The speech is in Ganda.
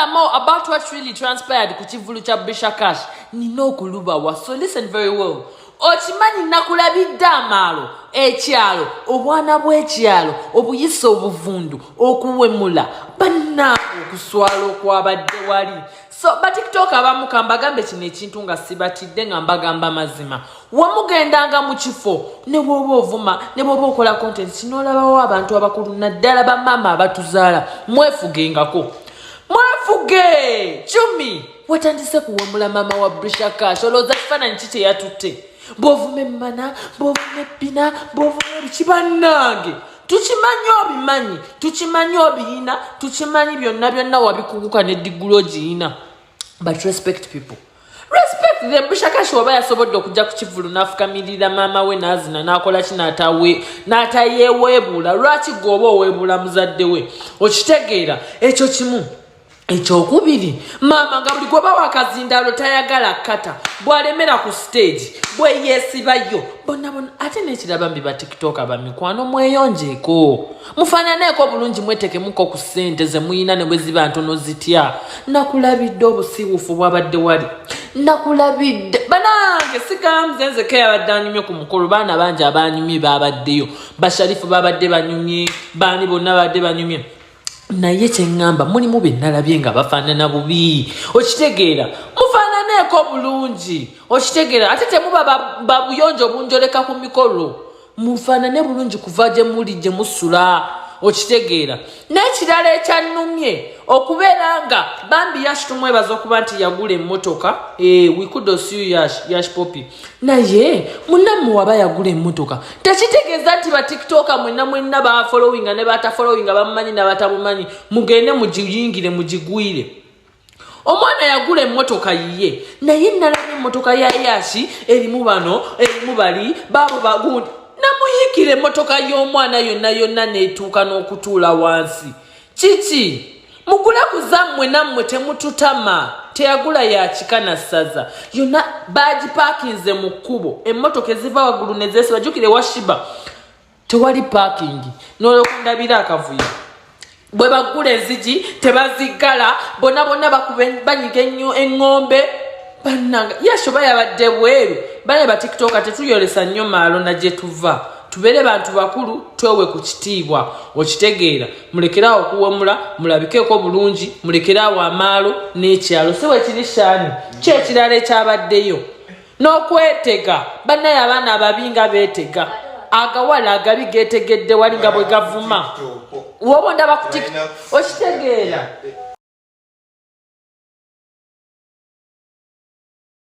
Furthermore, about what really transpired ku kivvulu kya Brisher Kash, nina okulubawa, so listen very well. Okimanyi nakulabidde amaalo, ekyalo, obwana bw'ekyalo obuyisa obuvundu, okuwemula, bannange, okuswala okwabadde wali. So ba TikTok abamu, kambagambe kino ekintu nga sibatidde, nga mbagamba mazima. Wamugendanga mu kifo, ne bw'oba ovuma, ne bw'oba okola content, kinoolabawo abantu abakulu, naddala bamaama abatuzaala, mwefugengako, mwefuge. Cumi watandise kuwemula maama wa Brisher Kash. Olowooza kifaananyi ki kye yatutte? Bw'ovuma emmana, bw'ovuma ebbina, bw'ovuma ebiki, bannange, tukimanyi obimanyi, tukimanyi obiyina, tukimanyi byonna byonna wabikuguka ne diguli ogiyina, but respect people, respect them. Brisher Kash waba yasobodde okujja ku kivulu n'afukamirira maama we, n'azina, n'akola ki, n'atayeweebuula, lwaki gwe oba oweebuula muzadde we? Okitegeera? Ekyo kimu. Ekyokubiri, maama nga buli gwe wakazindaalo tayagala kata bw'alemera ku stage, bwe yeesibayo bonna bonna. Ate n'ekiraba, mbi ba TikTok abamikwano, mweyonjeeko, mufaananeeko bulungi, mwetekemuko ku ssente ze muyina ne bwe ziba ntono zitya. Nakulabidde obusiiwuufu bwabadde wali, nakulabidde banange. Sigamze nze ke yabadde anyumye ku mukolo, baana bangi abanyumye babaddeyo, basharifu babadde banyumye, baani bonna babadde banyumye, naye kyeŋŋamba, mulimu be nalabye nga bafaanana bubi. Okitegeera? Mufaananeeko bulungi. Okitegeera? Ate temuba babuyonjo obunjoleka ku mikolo. Mufaanane bulungi kuva gye muli, gye musula. Okitegeera? N'ekirala ekyannumye, okubeera nga bambi Yash tumwebaza okuba nti yagula emmotoka. We kudos you, Yash, Yash Popi. Naye munnammwe waba yagula emmotoka, tekitegeeza nti ba TikToker mwenna mwenna bafollowinga ne batafollowinga, bamumanyi nabatamumanyi, mugende mugiyingire, mugigwire. Omwana yagula emmotoka yiye, naye nalaba emmotoka ya Yashi erimu bano, erimu bali, baabo bagundi, namuyikira emmotoka y'omwana yonna yonna n'etuuka n'okutuula wansi. Kiki? Mugule ku zammwe nammwe, temututama. Teyagula yakika na ssaza yonna, bagipaakinze mu kkubo, emmotoka eziva waggulu ne zeesiba. Jjukire wa Shiba tewali parking, n'olyoka ndabira akavuyo bwe baggula enzigi tebaziggala, bonna bonna bakuba, banyiga ennyo eŋŋombe. Bannanga, Yasho bayabadde bweru. Bane ba TikToker, tetuyolesa nnyo maalo na gye tuva. Tubeere bantu bakulu, twewe ku kitiibwa. Okitegeera? Mulekeraawo okuwemula, mulabikeeko bulungi, mulekeraawo amaalo n'ekyalo. Si bwe kiri? Shaani ki ekirala ekyabaddeyo? N'okwetega, bannaye, abaana ababi nga beetega, agawala agabi geetegedde wali nga bwe gavuma. Woba ondaba ku TikTok, okitegeera?